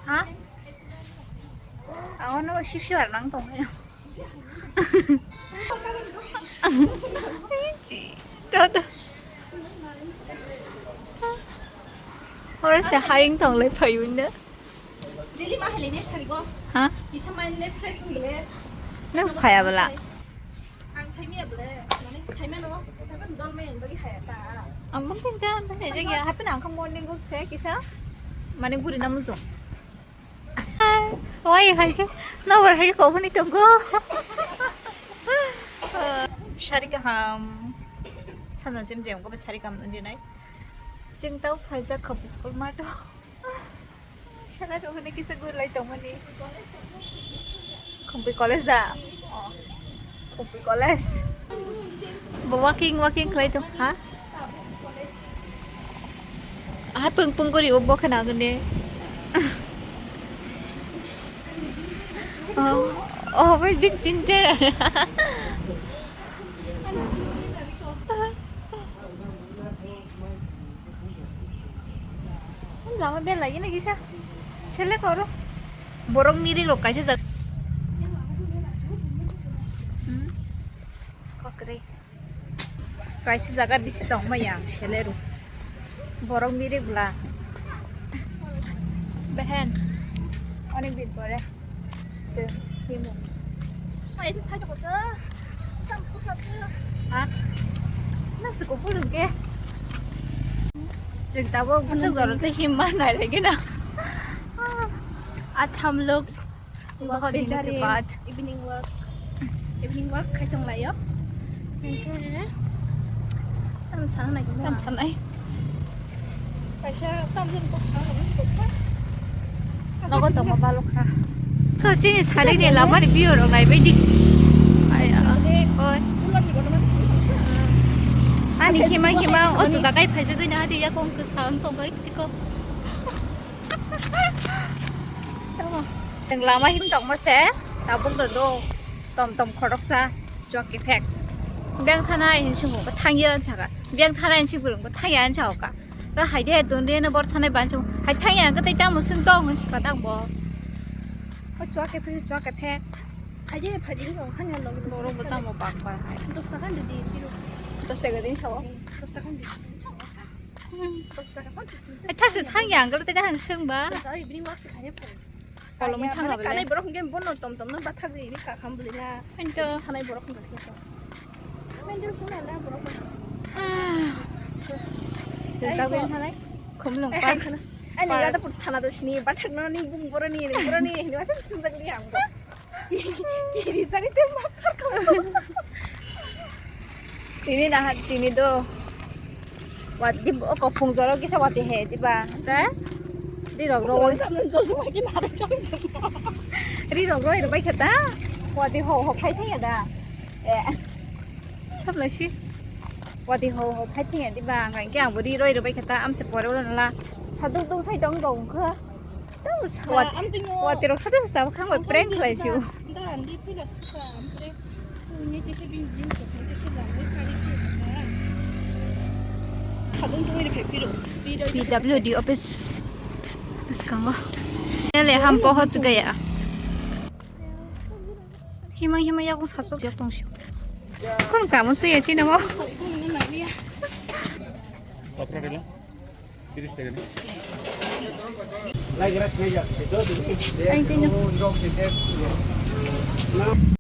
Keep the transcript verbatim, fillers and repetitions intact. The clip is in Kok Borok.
Ha? Aono sip sip ar nang tong khe. Chi. To to. Oro se hayung tong le phai wngna. Daily ma hai le ne sari go. Ha? Kisa mind le fresh wng le. Nang phaya bala. Ang sai miya bole, mane sai mano, tapi dol mai ang bagi hai ta. Ang bang ting ta, bang hai jagi, happen ang kha morning walk se kisa, mane guri na muso. Wai hai, no bar hai ko bani tongo. Sari kaham, sana jem jem ko sari kaham nang jinai. Jeng tau phaijak khop school mato. Sala rok hwnwi kisa gurlai tongmani. Khumpui college da? Oh, Khumpui college. Bo walking, walking khlai tong, ha? Aha pung pung guri o bo khna gune. Oh, oh, bai bin chinter. Lama bel lagi lagi sa. Sele koro. Borok mirik rok kaisa jak. Hmm. Kokre. Kaisa jaga bisi tong maya sele ro. Borok mirik bla. Behen. Onek din pore. Chwng himo. Mai se sai ko ta. Tam ko ta. Ha? Na se ko pulung ke. Chwng tabuk bwswk jora tei himma nai lagi na. Acham lok. Bahut din ke baad. Evening walk. Evening walk khai tong laio. Tam sana nai. Tam sana nai. Kaisa tam jin kok sana nai kok. Nogo tongma balok kha. Kha chini sari ni lama ni view rok nai bai di. Ai, ah. Oi. Ani hima hima o chuda kai phaijagwi na di yakung kwsang tongbai tiko. Tamo. Teng lama him tongma se tabuk do do. Tom tom khoroksa chwk kethek. Beng thanai hin swngo, bo thangya hinwi sakha. Beng thanai hinwi swngo, bo thangya hinwi sakha. Ga hai de don de no bor thanai ban swngo. Hai thangya ga tei tamo swng tong hinwi sakha tang bo. O chwk kethek, chwk kethek. Hai de phai de no hanya log. Borok bo tamo bak bar hai. Dos taka di di di. Dos taka din sao. Dos taka di. Dos taka pon. Hai thasa thangya ang ga tei han swng ba. Sa ibini wak se khanya phai. Kolomwi thang mane abole. Kanai borok hwnkhe bono tom tom no bathak di ni kakham bwlwi na. Hento. Thanai borok hwnkhe to. Mendel sung na borok. Ah. Chwng ta bai thanai. Khumlung park. Ai ni gada pur thana do sini bathak no ni bung boroni ni boroni ni wasa sung jak li ang. Kiri sari te ma. Tini naha tini do. Wati o kophung jora kisa wati he diba. Te? Ri rok ro. Jol jol lagi na ro jol jol. Ri rok ro ro bai khata. Wati ho ho khai thaya da. Eh. Sab lai si. Wati ho ho khai thaya diba. Ngai ke ang bo ri ro ro bai khata. Am se pore wala la. Saduk duk sai dong dong kha. Tamo sa-, wat-, watirok sade sade khang bai prank khlai si o. P W D office bwskango. Ele ham poho chugaya. Himang himang yakung sachok yak tong si o. Kon kamu suya chini mo? Tiris taka ni. Ang tino.